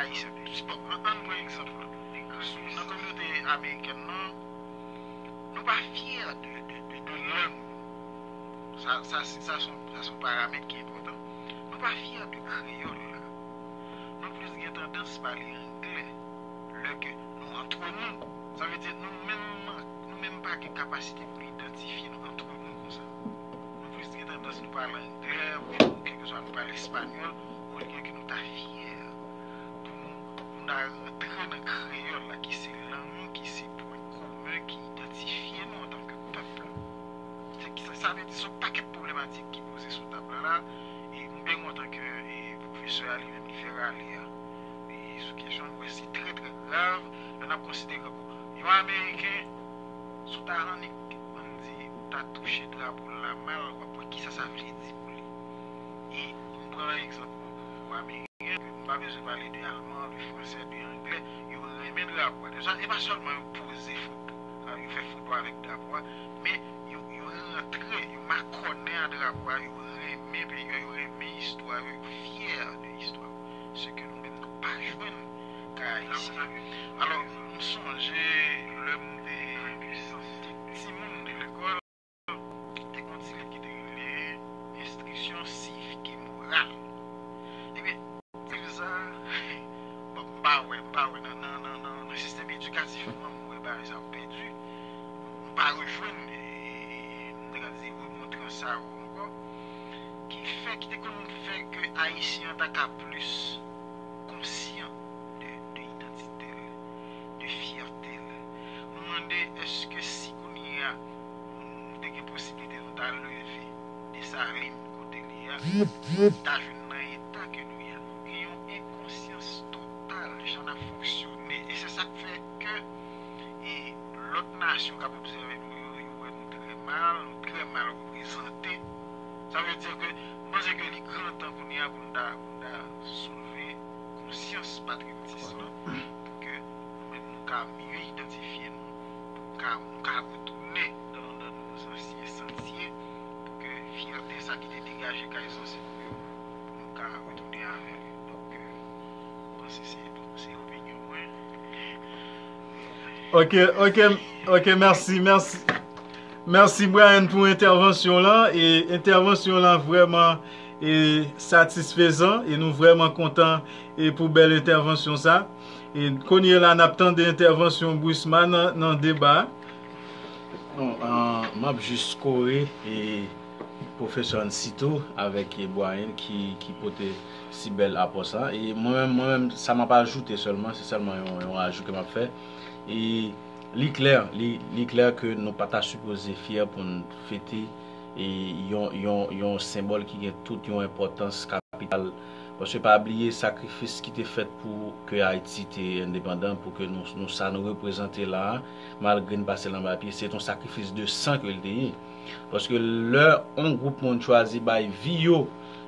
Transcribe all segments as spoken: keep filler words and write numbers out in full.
Ayisyen plis. Bon, ann pran egzanp la. Nan kominote amerikèn nan, nou pa fyè de, de, de, de lang nou. Sa, sa, sa se yon, sa se yon paramèt ki enpòtan. Nou pa fyè de kreyòl la. Nou plis gen tandans pale anglè lè ke nou antre nou. Sa vle di nou menm, nou menm pa gen kapasite pou nou idantifye nou antre nou konsa. Nou plis gen tandans nou pale anglè, ou kèlkeswa nou pale espanyòl, olye ke nou ta fyè pou nou, pou nou ta rantre nan kreyòl la, ki se lang nou, ki se pwen komen ki idantifye nou antanke pèp la. Se ki sa, sa vle di se yon pakèt pwobletik ki poze sou tab la la, e m byen kontan ke e, pwofesè a li menm li fè rale a e, sou kesyon, nou wè se trè, trè grav lè n ap konsidere, bon, yon Ameriken, si w ta annik, ann di, ou ta touche drapo l la mal, w ap wè kisa sa vle di pou li. E m pran egzanp pou, pou Ameriken, m pa bezwen pale de Alman, de Fransè, de Anglè, yo renmen drapo a. Deja, e pa sèlman yo poze foto, a, yo fè foto avèk drapo a, men yo, yo rantre, yo makònen a drapo a, yo renmen peyi a, yo renmen istwa yo, yo fyè de istwa yo. Se ke nou menm nou pa jwenn kay Ayisyen. Alò, m sonje lè m te timoun de lekòl, te gon ti liv ki te rele Instruction civique et morale. Ebyen, ti liv sa, bon, m pa wè, m pa wè nan, nan, nan, nan, nan sistèm edikatif mwen, m wè bagay sa yo pèdi. M pa rejwenn, e, e, e, m te ka di remontrans sa yo ankò. Ki fè, ki te konn fè ke Ayisyen an ta ka plis konsyan de, de idantite l, de fyète l. Nou mande, èske si kounye a nou te gen posiblite nou ta leve Desalin kote li ye a, nou ta jwenn nan eta ke nou ye a? Nou gen yon enkonsyans total de jan n ap fonksyone. E se sa k fè ke e lòt nasyon k ap obsève nou yo, yo wè nou trè mal, nou trè mal reprezante. Sa vle di ke m panse ke li gran tan kounye a pou n ta, pou n ta soulve konsyans patriyotis lan, pou ke nou menm nou ka mye idantifye nou, pou ka, nou ka retounen nan, nan nos ansyen santye, pou ke fyète sa ki te degaje kay zansèt nou yo, pou nou ka retounen avè l. Donk, euh, mwen se, se, se opinyon mwen. Ok, ok, ok, mèsi, mèsi. Mèsi, Brian, pou entèvansyon lan. E entèvansyon lan vrèman e satisfezan. E nou vrèman kontan e pou bèl entèvansyon sa. E kounye la, n ap tande entèvansyon Brisma nan, nan deba a. Bon, ah, m ap jis kore e pwofesè Ansito avèk e Brian ki, ki pote si bèl apò sa. E mwen menm, mwen menm, sa m ap ajoute sèlman, se sèlman yon, yon ajou ke m ap fè. E li klè, li, li klè ke nou pa ta sipoze fyè pou n fete e yon, yon, yon senbòl ki gen tout yon enpòtans kapital. Paske pa bliye sakrifis ki te fèt pou ke Ayiti te endepandan, pou ke nou, nou sa nou reprezante la a, malgre n pase l anba pye, se t on sakrifis de san ke l te ye. Paske lè on gwoup moun chwazi bay vi yo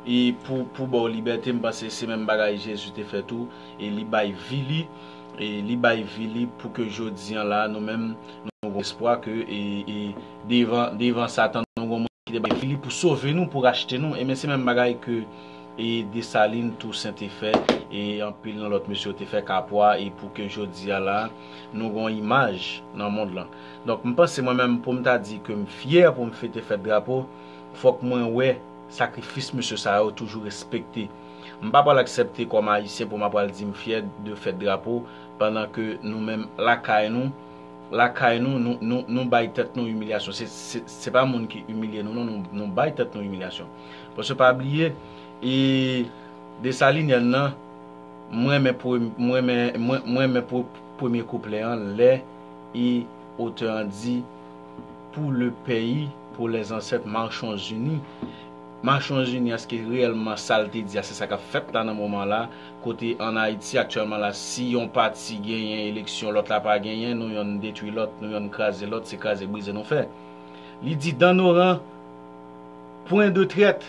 e pou, pou ba w libète, m panse se menm bagay Jezi te fè tou, e li bay vi li, e li bay vi li pou ke jodi an la, nou menm, nou gon espwa ke e, e devan, devan Satan, nou gon moun ki te bay vi li pou sove nou, pou rachte nou. Ebyen, se menm bagay ke e Desalin, Tousen te fè, e anpil nan lòt mesye yo te fè, Kapwa, e pou ke jodi a la, nou gon imaj nan mond lan. Donk, m panse mwen menm, pou m ta di ke m fyè pou m fete fèt drapo, fòk mwen wè sakrifis mesye sa yo toujou respekte. M pa pral aksepte kòm Ayisyen pou m ap pral di m fyè de fèt drapo, pandan ke nou menm lakay nou, lakay nou, nou, nou, nou bay tèt nou imilyasyon. Se, se, se pa moun ki imilye nou, non, nou, nou bay tèt nou imilyasyon. Paske pa bliye, e Desalinyen nan, mwen renmen pre-, mwen renmen, mwen, mwen renmen pre-, premye kouplè an, lè e otè an di, pour le pays, pour les ancêtres, marchons unis. Marchons unis, èske reyèlman sa l te di a, se sa k ap fèt la nan moman la, kote ann Ayiti aktyèlman la, si yon pati genyen eleksyon, lòt la pa genyen, nou yonn detwi lòt, nou yonn kraze lòt, se kraze brize nou fè. Li di, dans nos rangs, point de traite,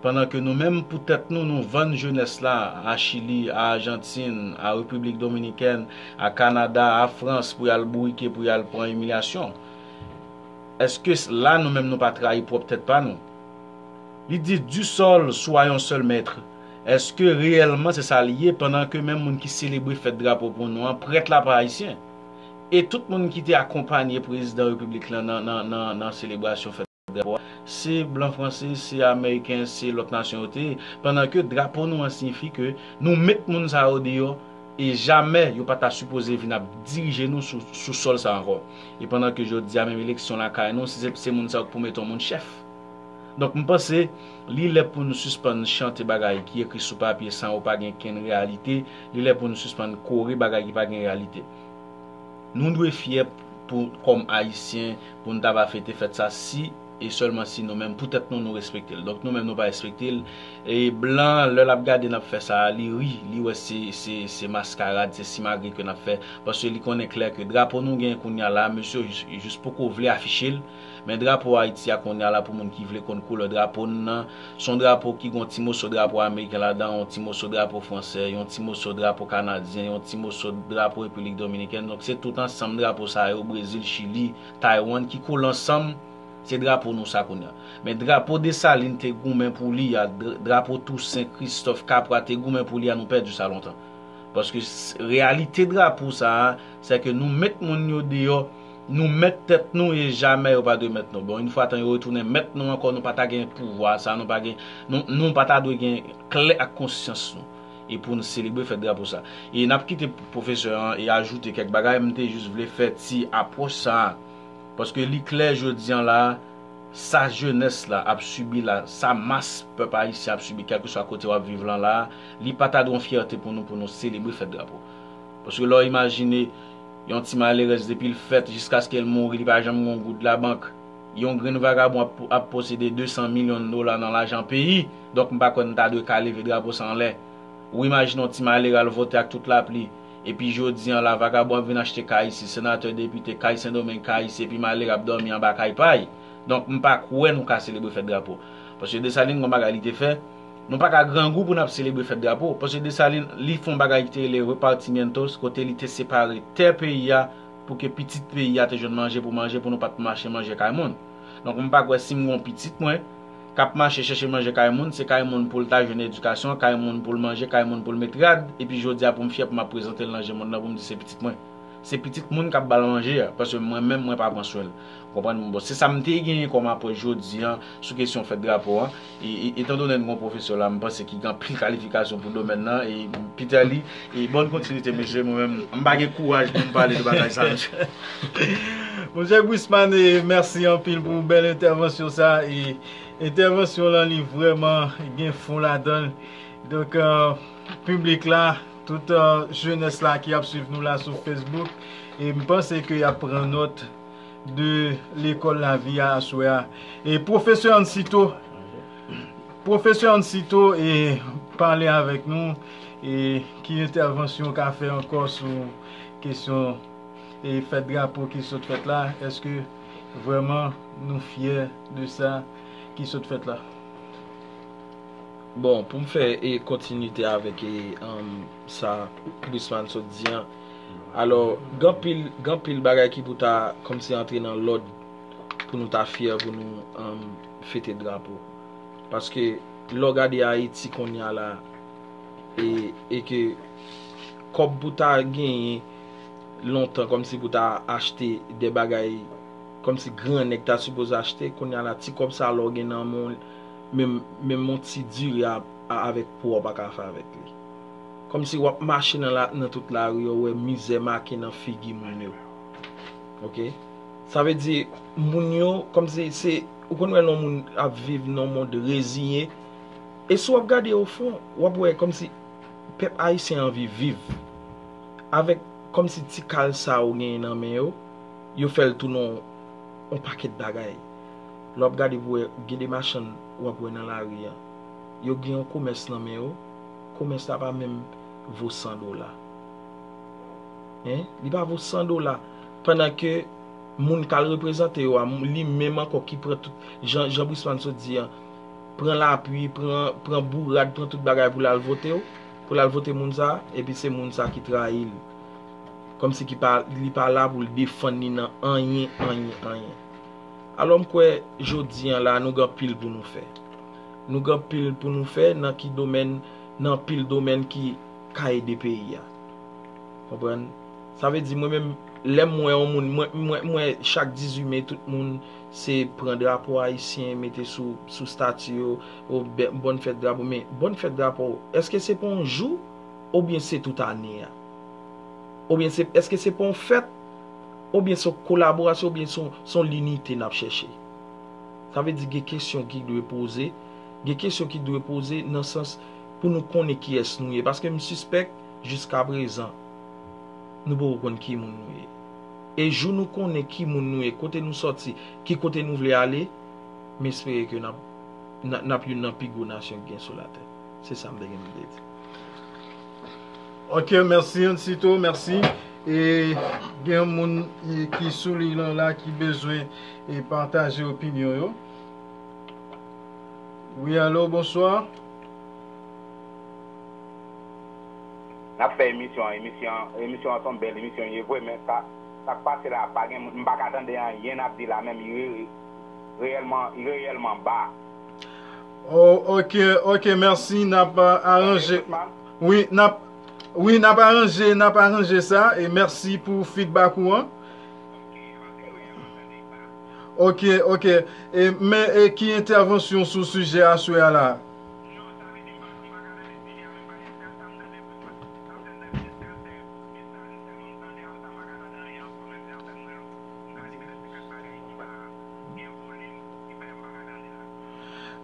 pandan ke nou menm, pou tèt nou, nou vann jenès la a Chili, a Ajantin, a Repiblik Dominikèn, a Kanada, a Frans, pou y al bourike, pou y al pran imilyasyon. Èske s-, la, nou menm, nou pa trayi pwòp tèt pa nou? Li di, du sol, soyons seuls maîtres. Èske reyèlman se sa li ye, pandan ke menm moun ki selebre fèt drapo pou nou an, prèt la pa ayisyen? E tout moun ki te akonpanye prezidan repiblik lan nan, nan, nan, nan selebrasyon fèt drapo a, se blan franse, se ameriken, se lòt nasyon yo te ye. Pandan ke drapo nou an siyifi ke nou met moun sa yo deyò, e jamè yo pa ta sipoze vin ap dirije nou sou, sou sòl sa ankò. E pandan ke jodi a menm eleksyon lakay nou, si se, se moun sa yo k pou mete yon moun chèf. Donk, m panse, li lè pou nou sispann chante bagay ki ekri sou papye san yo pa gen kenn reyalite, li lè pou nou sispann kore bagay ki pa gen reyalite. Nou dwe fyè pou, kòm Ayisyen, pou n ta va fete fèt sa si e sèlman si nou menm, pou tèt nou, nou respekte l. Donk, nou menm, nou pa respekte l. E blan, lè l ap gade n ap fè sa, li ri, li wè se, se, se maskarad, se simagri ke n ap fè. Paske li konnen klè ke drapo nou gen kounye a la, mesye yo jis, jis poko vle afiche l. Men drapo Ayiti a kounye a la, pou moun ki vle konn koulè drapo n nan, se yon drapo ki gen yon ti moso drapo ameriken ladan, yon ti moso drapo fransè, yon ti moso drapo kanadyen, yon ti moso drapo Repiblik Dominikèn. Donk, se tout ansanm drapo sa yo, Brezil, Chili, Taiwan, ki kole ansanm, se drapo nou sa kounye a. Men drapo Desalin te goumen pou li a, dra-, drapo Tousen, Kristòf, Kapwa te goumen pou li a, nou pèdi sa lontan. Paske s-, reyalite drapo sa a, se ke nou met moun yo deyò, nou met tèt nou e jamè yo pa dwe met nou. Bon, yon fwa tan yo retounen met nou ankò, nou pa ta gen pouvwa sa, nou pa gen, nou, nou pa ta dwe gen klè ak konsyans nou. E pou n selebre fèt drapo sa. E n ap kite pwofesè an e ajoute kèk bagay, m te jis vle fè ti apwòch sa a. Paske li klè jodi an la, sa jenès la ap sibi la, sa mas pèp ayisyen ap sibi, kèlkeswa kote w ap viv lan la, li pa ta dwe yon fyète pou nou, pou nou selebre fèt drapo. Paske lè w imajine yon ti malerèz depi l fèt jiskaske l mouri, li pa janm gen yon goud labank, yon grenn vagabon ap, ap posede de san milyon dola nan lajan peyi, donk m pa kwè n ta dwe ka leve drapo sa anlè. Ou imajine yon ti malere al vote ak tout lapli, epi jodi an la, vagabon ap vin achte kay isi, senatè, depite, kay Sendomeng, kay isi, epi malere ap dòmi anba kay pay. Donk, m pa kwè nou ka selebre fèt drapo. Paske Desalin gon bagay li te fè, nou pa ka grangou pou n ap selebre fèt drapo. Paske Desalin, li fè yon bagay ki te rele repartimientos, kote li te separe tè peyi a pou ke pitit peyi a te jwenn manje pou manje, pou nou pa t mache manje kay moun. Donk, m pa kwè si m gon pitit mwen k ap mache chèche manje kay moun, se kay moun pou l ta jwenn edikasyon, kay moun pou l manje, kay moun pou l met rad, epi jodi a pou m fyè pou m ap prezante l nan je mond nan pou m di se pitit mwen. Se pitit moun k ap ba l manje a, paske mwen menm mwen pa pran swen l. Ou konprann? Bon, se sa m te genyen kòm apwòch jodi an sou kesyon fèt drapo an. E, e, etan donnen n gon pwofesè la, m panse ki gen anpil kalifikasyon pou domèn nan. E Peter Lee, e bòn kontinite, mesye, mwen menm, m pa gen kouraj pou m pale de bagay sa, mesye. Monchè Brisman, e mèsi anpil pou bèl entèvansyon sa. E entèvansyon lan, li vrèman gen fon ladan l. Donk, euh, piblik la, tout, euh, jenès la ki ap swiv nou la sou Facebook, e m panse ke y ap pran nòt de lekòl lavi a aswè a. E pwofesè Ansito, pwofesè Ansito, e pale avèk nou, e ki entèvansyon w ka fè ankò sou kesyon e fèt drapo ki sot fèt la? Èske vrèman nou fyè de sa ki sot fèt la? Bon, pou m fè e kontinite avèk e, um, sa Brisman sot di an. Alò, gen anpil, gen anpil bagay ki pou ta kòmsi antre nan lòd pou nou ta fyè pou nou, um, fete drapo. Paske lè w gade Ayiti kounye a la, e, e ke kòb pou ta genyen lontan kòmsi pou ta achte de bagay kòmsi gran nèg ta sipoze achte, kounye a la ti kòb sa lè w gen nan men w, menm, menm yon ti dire a, a, avèk po a w pa ka fè avèk li. Kòmsi w ap mache nan la, nan tout lari a, w wè mizè make nan figi moun yo. Oke? Sa vle di, moun yo, kòmsi se, ou konn wè lè yon moun ap viv nan yon mond reziye, e si w ap gade ofon, w ap wè kòmsi pèp ayisyen anvi viv. Avèk kòmsi ti kal sa yo genyen nan men yo, yo fè l tounen yon, yon pakèt bagay. Lè w ap gade pou wè, gen de machann w ap wè nan lari a. Yo gen yon komès nan men yo, komès la pa menm vo san dola. Hein? Li pa vo san dola. Pandan ke moun k al reprezante yo a, li menm ankò ki pran tout, jan, jan Brisman sot di an, pran lapui, pran, pran bourad, pran tout bagay pou l al vote w, pou l al vote moun sa, epi se moun sa ki trayi l. Kòmsi ki pa, li pa la pou l defann li nan anyen, anyen, anyen. Alò, m kwè, jodi an la, nou gen anpil pou nou fè. Nou gen anpil pou nou fè nan ki domèn, nan anpil domèn ki ka ede peyi a. Konprann? Sa vle di, mwen menm, lè m wè yon moun, mwen, mwen, mwen, chak dizuit me, tout moun se pran drapo ayisyen, mete sou, sou stati yo, o bè-, bòn fèt drapo. Men, bòn fèt drapo, èske se pou yon jou, oubyen se tout ane a? Oubyen se, èske se pou yon fèt, oubyen se yon kolaborasyon, oubyen se yon, se yon linite n ap chèche? Sa vle di gen kesyon ki dwe poze, gen kesyon ki dwe poze nan sans pou nou konnen kiyès nou ye. Paske m sispèk, jiska prezan, nou poko konn ki moun nou ye. E jou nou konnen ki moun nou ye, kote nou sòti, ki kote nou vle ale, m espere ke n ap, n ap, n ap youn nan pi gwo nasyon ki gen sou latè. Se sa m te gen pou m te di. Ok, mèsi Ansito, mèsi. E gen moun, e, ki sou liy lan la ki bezwen, e, pataje opinyon yo. Wi, alo, bonswa. N ap fè emisyon an, emisyon, emisyon an se yon bèl emisyon, ye vre, men sa, sa k pase la, pa gen moun, m pa ka tande anyen n ap di la menm, li re-, reyèlman, li reyèlman ba. Oh, ok, ok, mèsi, n ap, euh, aranje. Wi, n ap, wi, n ap aranje, n ap aranje sa, e mèsi pou feedback ou an. Ok, ok. E, men, e ki entèvansyon sou sijè aswè a la?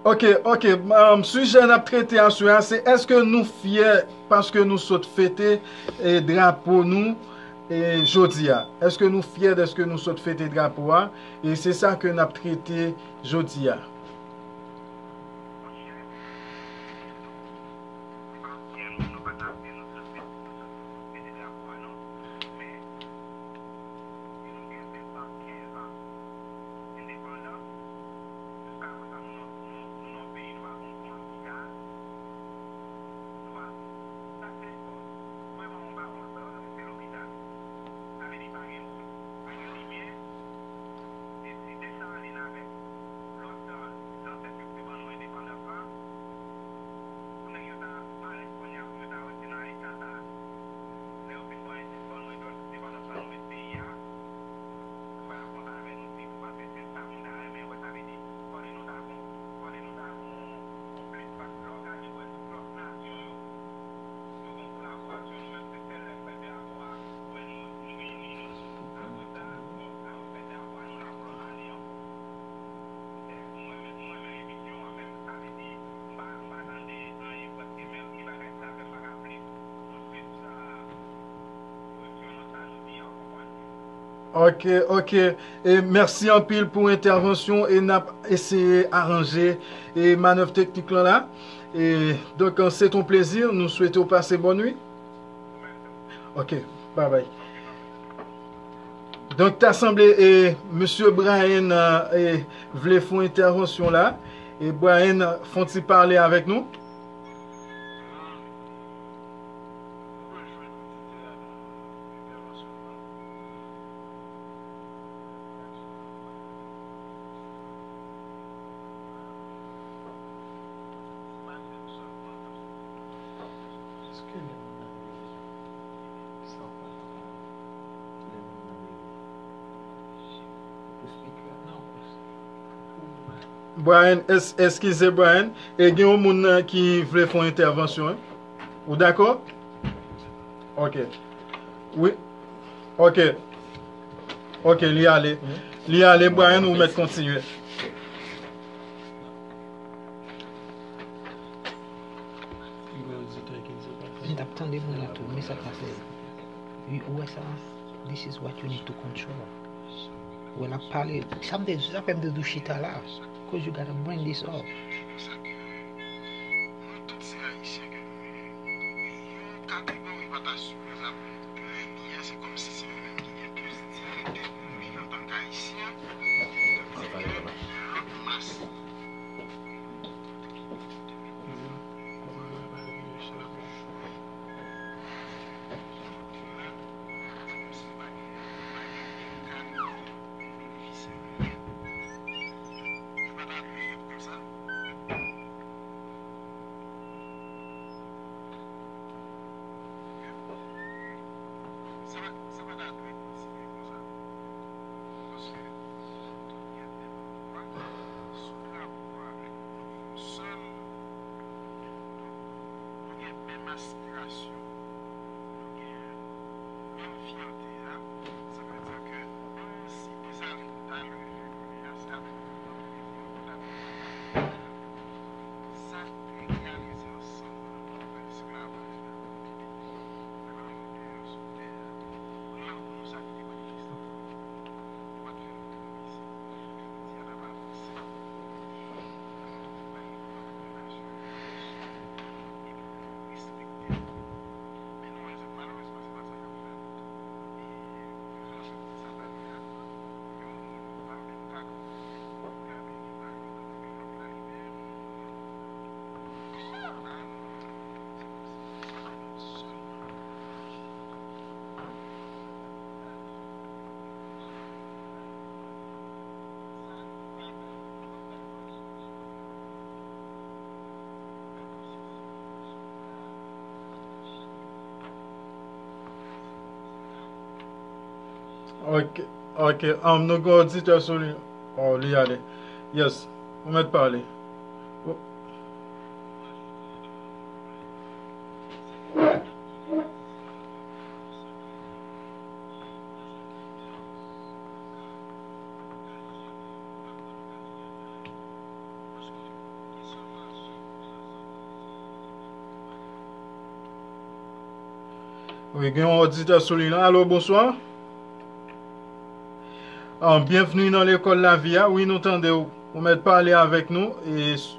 Ok, ok. Um, sijè n ap trete aswè a, se èske nou fyè paske nou sot fete, e, drapo nou, e, jodi a? Èske nou fyè dèske nou sot fete drapo a? E se sa ke n ap trete jodi a. Jiska prezan, nou nan, nou, nou nan yon peyi, nou pa gon bon lopital. Nou pa, sa se, bon, vrèman, mwen pa konn sa, se lopital. Sa vle di, pa gen wout, pa gen limyè. E si Desalin avèk lòt, euh, zansèt yo te ban nou endepandans lan, pou nèg yo ta parèt kounye a, pou yo ta wè se nan eta sa, lè yo fin ban, ban nou endepandans lan, nou met peyi a, yo pa t ap kontan avè nou ditou, paske se sa moun ta renmen wè, sa vle di, fòde nou ta gon, fòde nou ta gon, gon plis, paske lè w gade, w wè tout lòt nasyon yo, yo gon kolaborasyon, nou menm se sèl lè n fè drapo a, w wè nou, nou reyini nou, apre sa, bon, apre fè drapo a, nou la pou lòt ane ankò. Mwen menm, mwen renmen emisyon an, men sa vle di, m pa, m pa tande anyen prèske, men ki bagay sa fè m pa ka plis, plis, euh, Ok, ok. E mèsi anpil pou entèvansyon e n ap eseye aranje e manèv teknik lan la. E donk, se t on plezi. Nou swete w pase bòn nwi. Ok, babay. Donk, ta sanble e mesye Brian, e, vle fè yon entèvansyon la. E Brian, fè yon ti pale avèk nou. Brian, es-, eskize Brian, e gen yon moun nan ki vle fè yon entèvansyon, wi. Ou dakò? Ok. Wi. Ok. Ok, li ale. Li ale, Brian, ou mèt kontinye. M t ap tande moun nan tou, men sa k pase. Wi, ou wè sa? This is what you need to control. Wè l ap pale. Sa m te, sa fè m te di w chita la. Cause you gotta bring this up. Nou tout se Ayisyen ke nou ye. E yon kategori pa ta sipoze ap reyini an, se kòmsi se yo menm ki gen plis diyite pou nou viv antanke Ayisyen, se lòt mas. aspirasyon nou genyen, menm fyète a, sa vle di ke menm si Desalin ta leve kounye a, se avèk yon plezi nou ta vin. Sa te reyalize ansanm nan, nan esklavaj la, nan lanmou de yo sou tè a, lanmou sa ki te manifeste ansanm. Yo pa t fè nou pran plezi. Jodi a n ap avanse. N ap bay relasyon yo, epi pou yo respekte nou. Men nou wè, se malerezman, se pa sa k ap fèt. E, prezans sa pale a, yon moun pa menm ka kanpe pou gade ki pa yo, tankou ke lòt la li menm, Ok, ok. Um, nou gen oditè sou li. Oh, li ale. Yes, ou mèt pale. Ou- Wi, gen yon oditè sou liy lan. Alo, bonswa. Ah, byenvni nan lekòl lavi a. Wi, nou tande w. Ou mèt pale avèk nou. E s-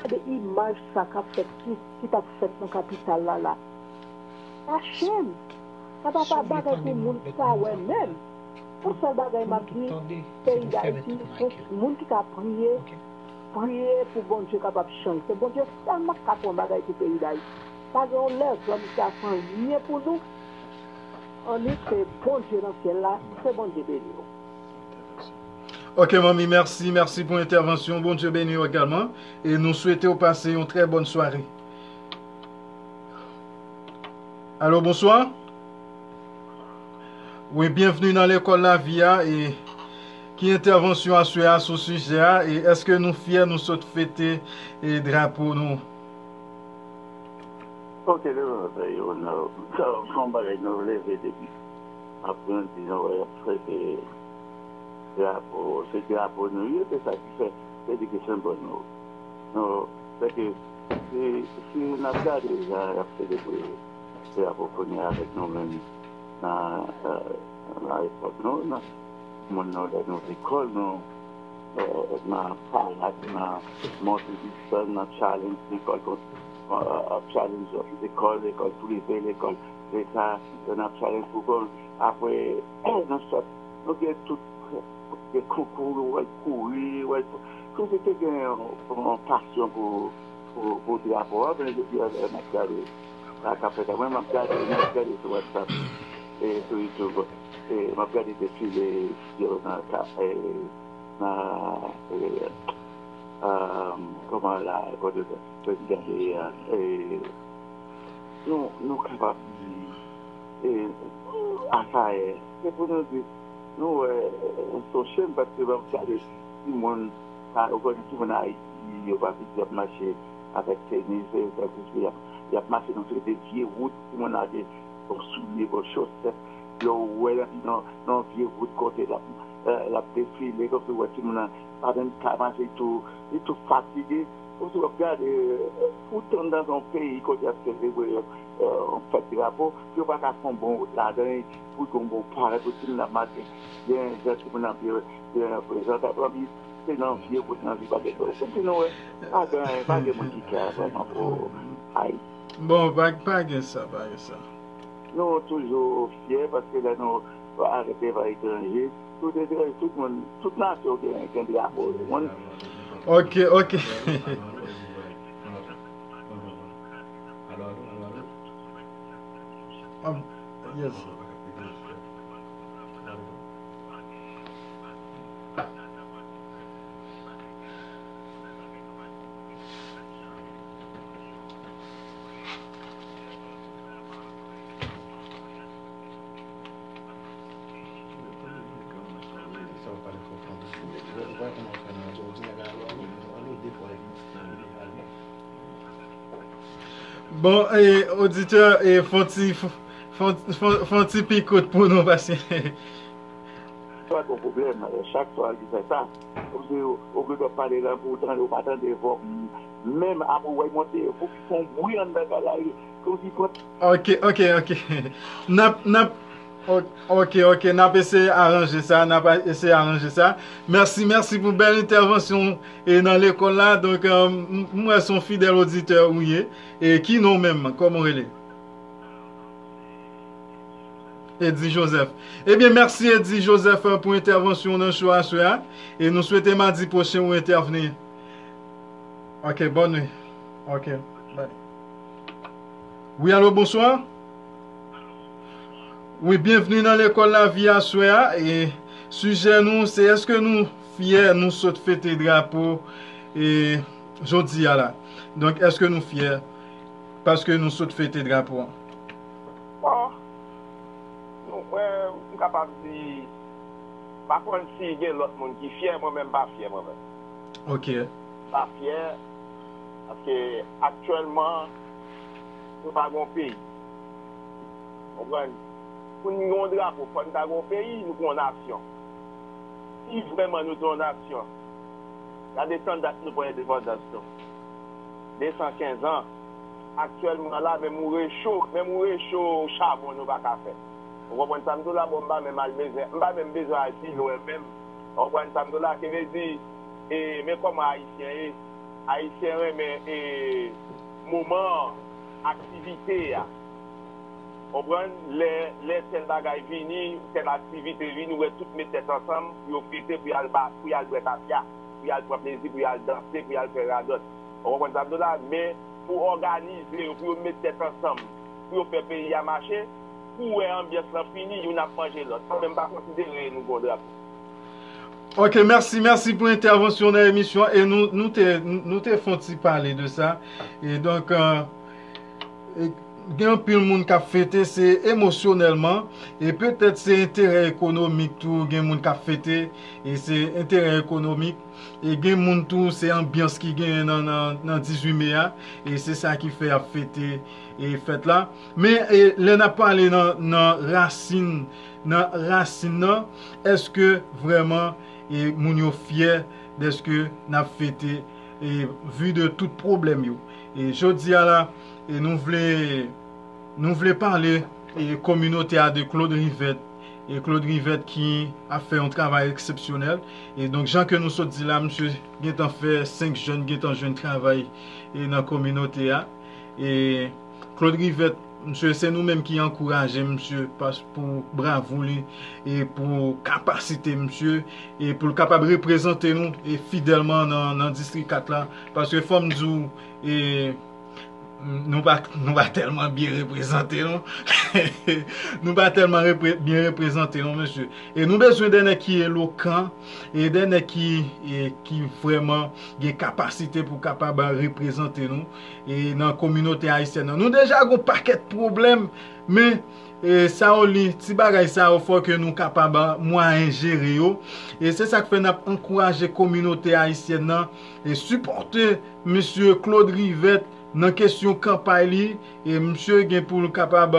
Gade imaj sa k ap fèt, ki, ki t ap fèt nan kapital la, la. Sa chen. Sa pa, pa bagay pou moun ki ka wè menm. Yon sèl bagay m ap di, peyi Dayiti, pou moun ki ka priye, priye pou Bondye kapab chanje. Se Bondye sèlman k ka fè yon bagay pou peyi Dayiti. Pa gen yon lèzòm ki ka fè anyen pou nou. Annik se Bondye nan syèl la, ke Bondye beni w. Ok, manmi, mèsi. Mèsi pou entèvansyon. Bondye beni w egalman. E nou swete w pase yon trè bòn sware. Alo, bonswa. Wi, byenvni nan lekòl lavi a. E ki entèvansyon aswè a sou sijè a? E èske nou fyè nou sot fete, e, drapo nou? Ok, lè mwen fè yo, non. Sa, se yon bagay nou leve depi apranti, nou wè, y ap fete drapo, se drapo nou ye, se sa ki fè, se li ki senbòl nou. Nou, sèke, si, si n ap gade jan y ap selebre drapo kounye a avèk nou menm nan, eh, nan epòk nou, nan moun nou, lè nou lekòl, nou, eh, nan parad, nan monte desann, nan challenge lekòl kont, eh, challenge lekòl, lekòl prive, lekòl leta, lè n ap challenge pou kont. Apre, nou sòt, nou gen tout, gen konkou, ou wè l kouri, ou wè l, tout, tout te gen yon, yon pasyon pou, pou, pou drapo a, men jodi a, lè n ap gade sa k ap fèt la, mwen, m ap gade, m ap gade sou WhatsApp, e sou YouTube, e m ap gade defile yo nan ka, e, nan, e, um, kòman la, kote prezidan peyi a, e, nou, nou kapab di, e, Akayè, se pou nou di, nou wè, e, se yon chenn, paske lè w gade timoun, sa, ou konnen timoun Ayiti, yo pa vin, y ap mache avèk tenis, e, sa, se, y ap, y ap mache nan seri de vye wout, timoun la gen bon soulye, bon chosèt, lè w wè l nan, nan vye wout kote l ap, e, l ap defile, kòmsi w wè timoun nan pa menm ka mache, li tou, li tou fatige. Kòmsi w ap gade, e, poutan nan yon peyi kote y ap selebre, e, yon fèt drapo, yo pa ka fè yon bon wout ladan, e pou yon bon parèt, pou timoun ap mache byen, jan timoun ap byen, byen prezantab, anpi se nan vye wout nan vi pa gen, kòmsi nou wè, pa gen, pa gen moun ki klè vrèman pou Ayiti. Bon, pa, pa gen sa, pa gen sa. Nou toujou fyè, paske lè nou Avèk devan etranje, tout etranje, tout moun, tout nasyon gen, gen drapo yo. Moun Ok, ok. Um, yes. Bon, e, oditè, e, fon ti, fon, fon, fon, fon ti pikot pou nou, paske Sa gon pwoblèm, chak fwa li fè sa. Ou se ou gen dwa pale la pou tande, ou pa tande vwa. Menm apre ou wè monte, fòk fè yon bri anndan kay la, kòmsi pran Ok, ok, ok. N ap, n ap, o- ok, ok, n ap eseye aranje sa, n ap eseye aranje sa. Mèsi, mèsi pou bèl entèvansyon e nan lekòl la. Donk, euh, m- m wè se yon fidèl oditè ou ye. E ki non menm, kòman w rele? Eddy Joseph. Ebyen, mèsi Eddy Joseph euh, pou entèvansyon nan show aswè a. E nou swete madi pwochen ou entèvni. Ok, bonne nuit. Ok, bye. Wi, alo, bonswa. Wi, byenvni nan lekòl lavi aswè a. E sijè nou, se èske nou fyè nou sot fete drapo e jodi a la. Donk, èske nou fyè paske nou sot fete drapo a? Bon, nou, mwen, m kapab di, m pa konn si gen lòt moun ki fyè, mwen menm m pa fyè mwen menm. Ok. M pa fyè, paske aktyèlman, nou pa gen yon peyi. Konprann? Pou n gen yon drapo, fò n ta gen yon peyi, nou gen yon nasyon. Si vrèman nou te yon nasyon, gade tan dat nou pran endepandans nou. De san kenz an. Aktyèlman la, menm ou recho, menm ou recho chabon nou pa ka fè. Ou konprann sa m di w la, bon, m pa menm al bezwen, m pa menm bezwen al pi lwen menm. Ou konprann sa m di w la, ki vle di, e, men kòman Ayisyen ye, Ayisyen renmen, e, moman an, aktivite a. Konprann? Lè, lè tèl bagay vini, tèl aktivite vini, ou wè tout met tèt ansanm pou yo fete, pou y al ba, pou y al bwè tafya, pou y al pran plezi, pou y al danse, pou y al fè radòt. Ou konprann sa m di w la? Men pou òganize yo, pou yo met tèt ansanm, pou yo fè peyi a mache, pou w wè anbyans lan fini, youn ap manje lòt. Mwen menm m pa konsidere nou gen yon drapo. Ok, mèsi, mèsi pou entèvansyon nan emisyon an. E nou, nou te, nou te fè yon ti pale de sa. E donk, euh, e gen anpil moun k ap fete, se emosyonèlman. E petèt se enterè ekonomik tou, gen moun k ap fete, e se enterè ekonomik. E gen moun tou, se anbyans ki genyen nan, nan, nan dizuit me a. E se sa ki fè y ap fete e fèt la. Men e, lè n ap pale nan, nan rasin, nan rasin nan, èske vrèman e, moun yo fyè dèske n ap fete e, vi de tout pwoblèm yo? E jodi a la, e, nou vle, nou vle pale e, kominote a de Claude Rivette. E Claude Rivette ki ap fè yon travay eksepsyonèl. E donk, jan ke nou sot di la, misye gentan fè senk jèn gentan jwenn travay e, nan kominote a. E Claude Rivette, misye, se nou menm ki ankouraje misye pas pou bravou li e pou kapasite misye e pou l kapab reprezante nou e fidèlman nan, nan distri kat la. Paske fò m di w, e, nou pa, nou pa tèlman byen reprezante non. Nou pa tèlman repre, byen reprezante non, mesye. E nou bezwen de nèg ki elokan e de nèg ki, e, ki vrèman gen kapasite pou kapab reprezante nou e nan kominote ayisyèn nan. Nou deja gon pakèt pwoblèm, men e, sa yo li, ti bagay sa yo, fò ke nou kapab mwayen jere yo. E se sa k fè n ap ankouraje kominote ayisyèn nan e sipòte misye Claude Rivette nan kesyon kanpay li. E misye gen pou l kapab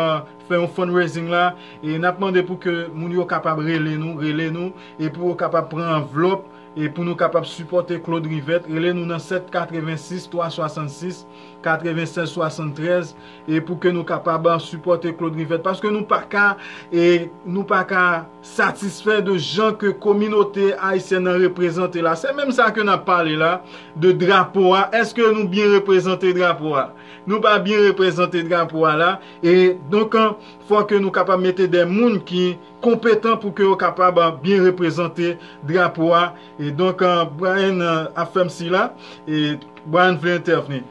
fè yon fundraising la. E n ap mande pou ke moun yo kapab rele nou, rele nou, e pou yo kapab pran anvlòp E pou nou kapab sipòte Claude Rivette, rele nou nan sèt katrevensis twa swasannsis katrevensèz swasanntrèz, e pou ke nou kapab, ah, sipòte Claude Rivette, paske nou pa ka, e nou pa ka satisfè de jan ke kominote ayisyèn nan reprezante la. Se menm sa ke n ap pale la, de drapo a. Èske nou byen reprezante drapo a? Nou pa byen reprezante drapo a la. E donk, an, fò ke nou kapab mete de moun ki konpetan pou ke yo kapab, an, byen reprezante drapo a. E donk, an, Brian, an, ap fè m sila. E Brian vle entèvni.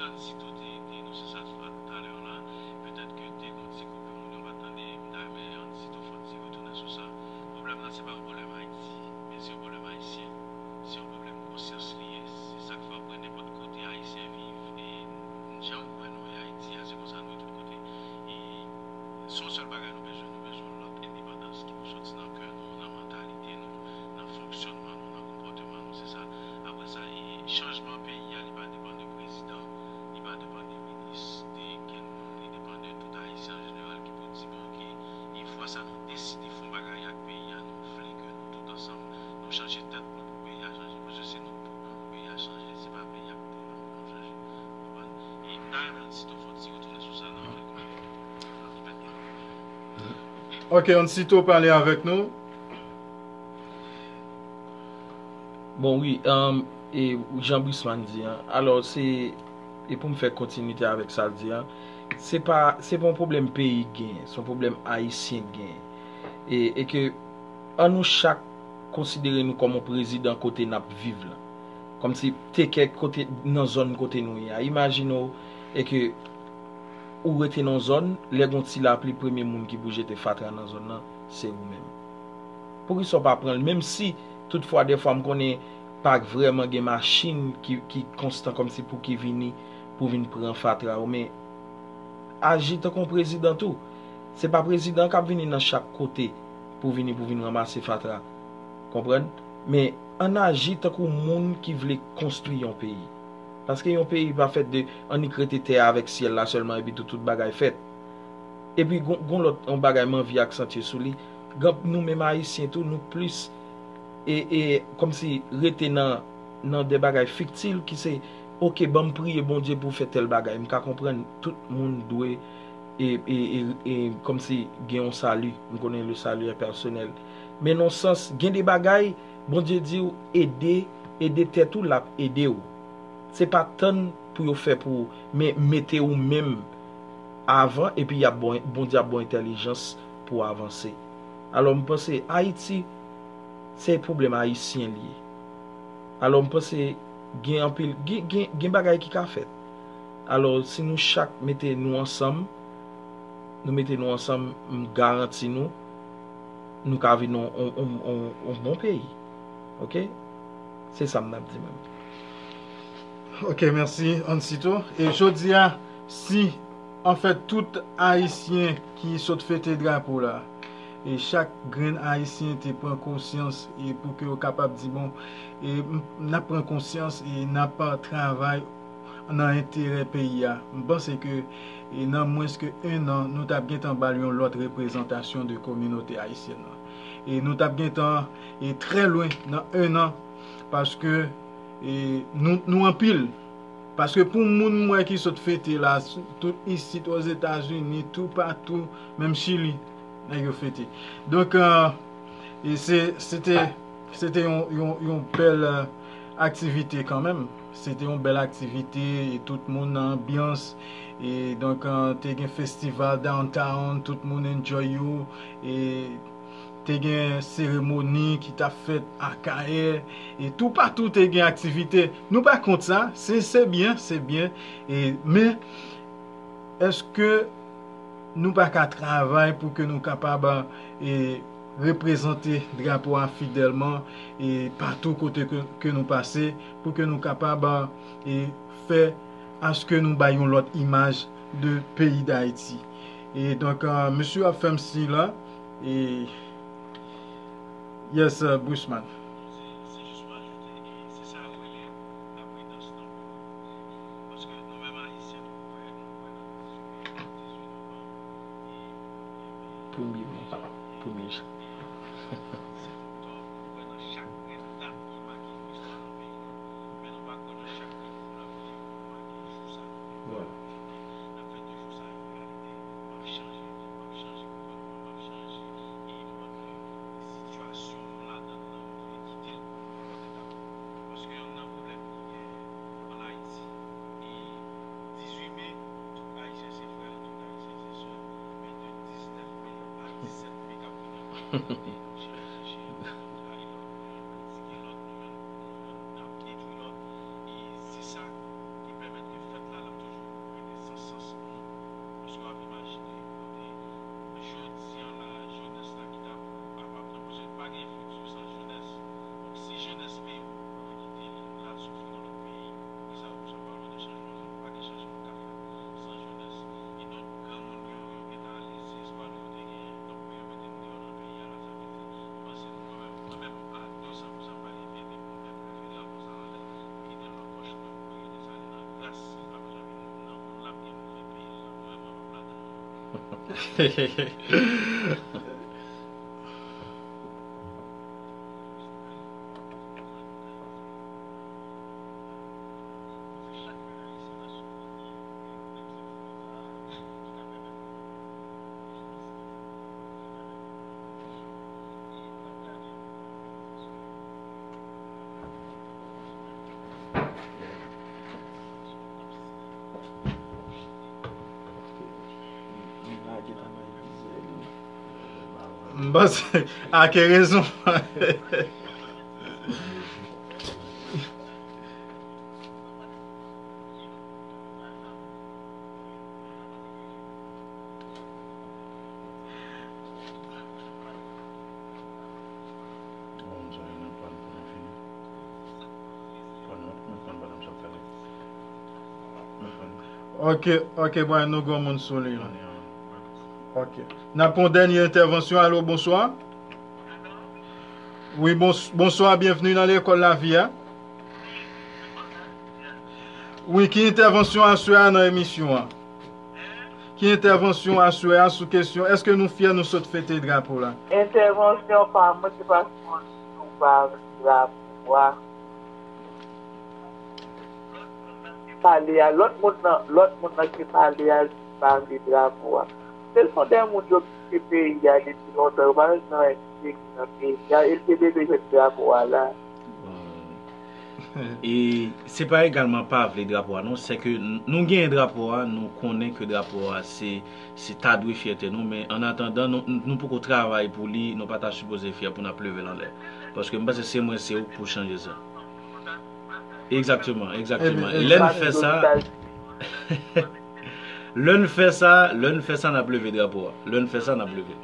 Ann Sito te, te denonse sa talè la. Petèt ke te gon ti koupe moun yo pa t tande. M ta renmen Ann Sito fè yon ti retounen sou sa. Pwoblèm nan, se pa yon pwoblèm Ayiti, men se yon pwoblèm ayisyen. Se yon pwoblèm konsyans li ye. Se sa k fè w wè nenpòt kote Ayisyen viv, e jan ou wè nou e Ayiti a, se konsa nou ye tout kote. E se yon sèl bagay nou bezwen, nou bezwen yon lòt endepandans ki pou soti nan kè nou, nan mantalite nou, nan fonksyònman nou, nan konpòteman nou, se sa. Apre sa, e chanjman peyi a, li pa depann de prezidan, li pa depann de minis, de kenn moun, li depann de tout Ayisyen an jeneral ki pou di, bon, oke, e fwa sa nou deside fè yon bagay ak peyi a, nou vle ke nou tout ansanm, nou chanje tèt nou pou peyi a chanje. Paske se nou pou nou pou peyi a chanje, se pa peyi a pou nou pou nou chanje. Konprann? E m ta renmen Ann Sito fè yon ti retounen sou sa nan kèk minit. Ok, Ann Sito pale avèk nou. Bon, wi, um, e jan Brisman di an, alò, se, e pou m fè kontinite avèk sa l di an, se pa, se pa yon pwoblèm peyi gen, se yon pwoblèm ayisyen gen. E, e ke, ann nou chak konsidere nou kòm yon prezidan kote n ap viv la. Kòmsi te kèk kote nan zòn kote nou ye a. Imajine w, e ke ou rete nan yon zòn, lè gon ti lapli, premye moun ki pou jete fatra nan zòn nan, se ou menm. Poukisa w pa pran l? Menm si, toutfwa, dèfwa, m konnen pa vrèman gen machin ki, ki konstan kòmsi pou ki vini, pou vin pran fatra yo, men aji tankou yon prezidan tou. Se pa prezidan k ap vini nan chak kote pou vini, pou vin ranmase fatra. Konprann? Men ann aji tankou moun ki vle konstwi yon peyi. Paske yon peyi pa fèt de annik rete tè a avèk syèl la sèlman epi tou tout bagay fèt. Epi gon, gon lòt, yon bagay m anvi aksantye sou li. Gen, nou menm Ayisyen tou, nou plis, e, e, kòmsi rete nan, nan de bagay fiktif ki se, oke, ban m priye Bondye pou fè tèl bagay. M ka konprann tout moun dwe, e, e, e, e, kòmsi gen yon sali. M konnen le salut est personnel. Men nan sans, gen de bagay, Bondye di w ede, ede tèt ou, l ap ede w. Se pa tann pou yo fè pou ou, men mete ou menm avan, epi y ap ba w, Bondye ap ba w entèlijans pou w avanse. Alò, m panse Ayiti, se pwoblèm ayisyen li ye. Alò, m panse gen anpil, gen, gen, gen bagay ki ka fèt. Alò, si nou chak mete nou ansanm, nou mete nou ansanm, m garanti nou, nou ka vin yon, yon, yon, yon, yon bon peyi. Ok? Se sa m t ap di menm. Ok, mèsi, Ann Sito. E jodi a, si, anfèt, tout Ayisyen ki sot fete drapo la, e chak grenn Ayisyen te pran konsyans, e pou ke yo kapab di, bon, e m, n ap pran konsyans e n ap travay nan enterè peyi a. M panse ke, e nan mwens ke en an, nou t ap gentan ba l yon lòt reprezantasyon de kominote ayisyèn nan. E nou t ap gentan, e trè lwen nan en an, paske, e nou, nou anpil. Paske pou moun m wè ki sot fete la, s-, tout isit Ozetazini, toupatou, menm Chili, nèg yo fete. Donk, e, e se, se te, se te yon, yon, yon bèl, e, aktivite kanmenm. Se te yon bèl aktivite, e tout moun nan anbyans. E donk, e, te gen festival downtown, tout moun enjoy yo. E te gen seremoni ki t ap fèt Akayè, e toupatou te gen aktivite. Nou pa kont sa, se, se byen, se byen, e, men èske nou pa ka travay pou ke nou kapab, e, reprezante drapo a fidèlman, e, patou kote ke, ke nou pase, pou ke nou kapab, e, fè aske nou bay yon lòt imaj de peyi Dayiti. E donk, e, mesye ap fè m siy la, e, yes, e, Busman. Premye me, premye jan. Vwala. Paske yonn nan pwoblèm ki gen ann Ayiti, e dizuit me, tout Ayisyen se frè, tout Ayisyen se sè, men de diznèf me a disèt me k ap vini an, nou chèche, chèche, nou trayi lòt, nou tike lòt, nou menm, nou menm, n ap detwi lòt. E se sa ki pèmèt ke fèt la, l ap toujou rete san sans pou nou. Èske w ap imajine kote jodi a la, jenès la ki t ap, ap, ap nan prizon, pa gen fiti san jenès. Donk, si jenès peyi w, w kite li, l al soufri nan lòt peyi, poukisa w ap pale de chanjman? Pa gen chanjman k ap fèt san jenès. E donk, granmoun yo, yo gentan ale, se espwa nou yo te genyen. Donk, pou yo mete nou deyò nan peyi a la, sa vle di, m panse nou kanmenm, kanmenm, a de san pou san, pa gen fyète pou nou mèt leve drapo sa anlè, pou kite l nan pòch mwen, pou yo kite sa ale nan gras, si l pa bezwen vin nan moun l ap gen pou fè peyi l la, mwen, mwen p ap ladan l non. M panse, a ke rezon. Ok, ok, bon, nou granmoun sou liy la. Ok. N ap pran dènye entèvansyon. Alo, bonswa. Wi, bons-, bonswa, byenvni nan lekòl lavi a. Wi, ki entèvansyon aswè a nan emisyon an? Ki entèvansyon aswè a sou kesyon, èske nou fyè nou sot fete drapo la? Entèvansyon pa mwen, se paske mwen di nou pa vle drapo a. Pale a, lòt moun nan, lòt moun nan ki pale a, li pa vle drapo a. Se son de moun yo kite peyi a depi lontan, yo pa bezwen entegre nan peyi a, e l te dwe jwenn drapo a la. Bon. E se pa egalman pa vle drapo a, non, se ke n-, nou genyen drapo a, nou konnen ke drapo a se, se ta dwe fyète nou, men an atandan, nou, nou poko travay pou li, nou pa ta sipoze fyè pou n ap leve l anlè. Paske m panse se mwen, se ou k pou chanje sa. Egzakteman, egzakteman. Lè n fè sa, lè n fè sa, lè n fè sa, n ap leve drapo a. Lè n fè sa, n ap leve.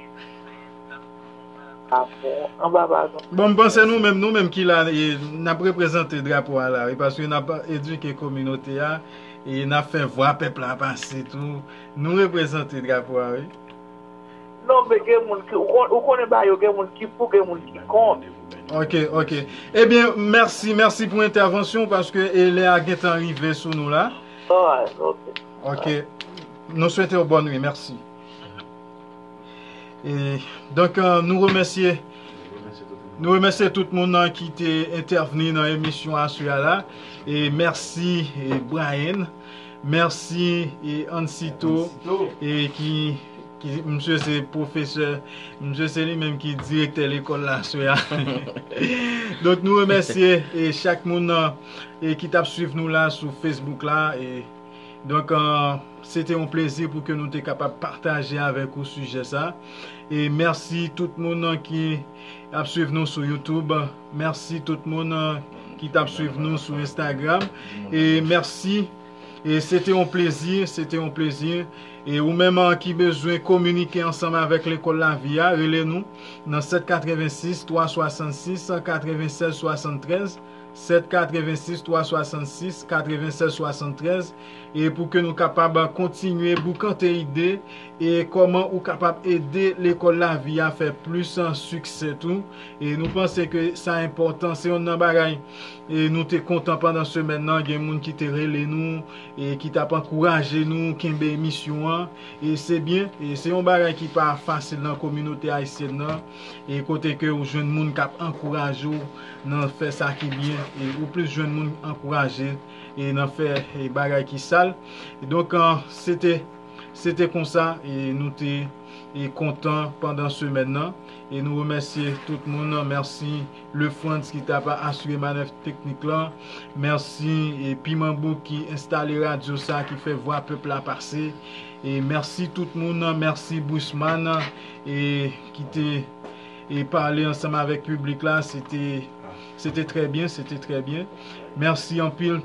Bon, m panse nou menm, nou menm ki la, e, n ap reprezante drapo a la, wi, paske n ap edike kominote a, e n ap fè vwa pèp la pase tou. Nou reprezante drapo a, wi. Non, men gen moun ki, ou kon-, ou konnen ba yo, gen moun ki pou, gen moun ki kont. Ok, ok. Ebyen, mèsi, mèsi pou entèvansyon w, paske, e, lè a gentan rive sou nou la. Alright, ok. Ok. Nou swete w bòn nwi, mèsi. E, donk, e, nou remèsye, nou remèsye tout moun, e, ki te entèvni nan emisyon aswè a la. E mèsi, e, Brian. Mèsi, e, Ansito, e, ki, ki, misye se pwofesè, misye se li menm ki direktè lekòl la aswè a. Donk, nou remèsye, e, chak moun, e, ki t ap swiv nou la sou Facebook la, e, Donk, euh, se te yon plezi pou ke nou te kapab pataje avèk ou sijè sa. E mèsi tout moun ki ap swiv nou sou YouTube. Mèsi tout moun ki t ap swiv nou sou Instagram. E mèsi. E se te yon plezi, se te yon plezi. E ou menm, euh, ki bezwen kominike ansanm avèk Lekòl Lavi a, rele nou nan sèt katrevensis twa swasannsis katrevennsèz swasanntrèz, sèt katrevensis twa swasannsis katrevennsèz swasanntrèz, e pou ke nou kapab kontinye boukante ide e kòman ou kapab ede Lekòl Lavi a fè plis, euh, siksè tou. E nou panse ke sa enpòtan, se youn nan bagay e nou te kontan pandan semèn nan, gen moun ki te rele nou e ki t ap ankouraje nou kenbe emisyon an. E se byen, e se yon bagay ki pa fasil nan kominote ayisyèn nan, e kote ke ou jwenn moun k ap ankouraje w nan fè sa ki byen, e ou plis jwenn moun ankouraje e nan fè e bagay ki sal. E donk, euh, se te, se te konsa, e nou te e kontan pandan semèn nan. E nou remèsye tout moun. Mèsi Lefrantz ki t ap asire manèv teknik lan. Mèsi e Piman Bouk ki enstale radyo sa, ki fè vwa pèp la pase. E mèsi tout moun. Mèsi Brisman e ki te e pale ansanm avèk piblik la. Se te, se te trè byen, se te trè byen. Mèsi anpil.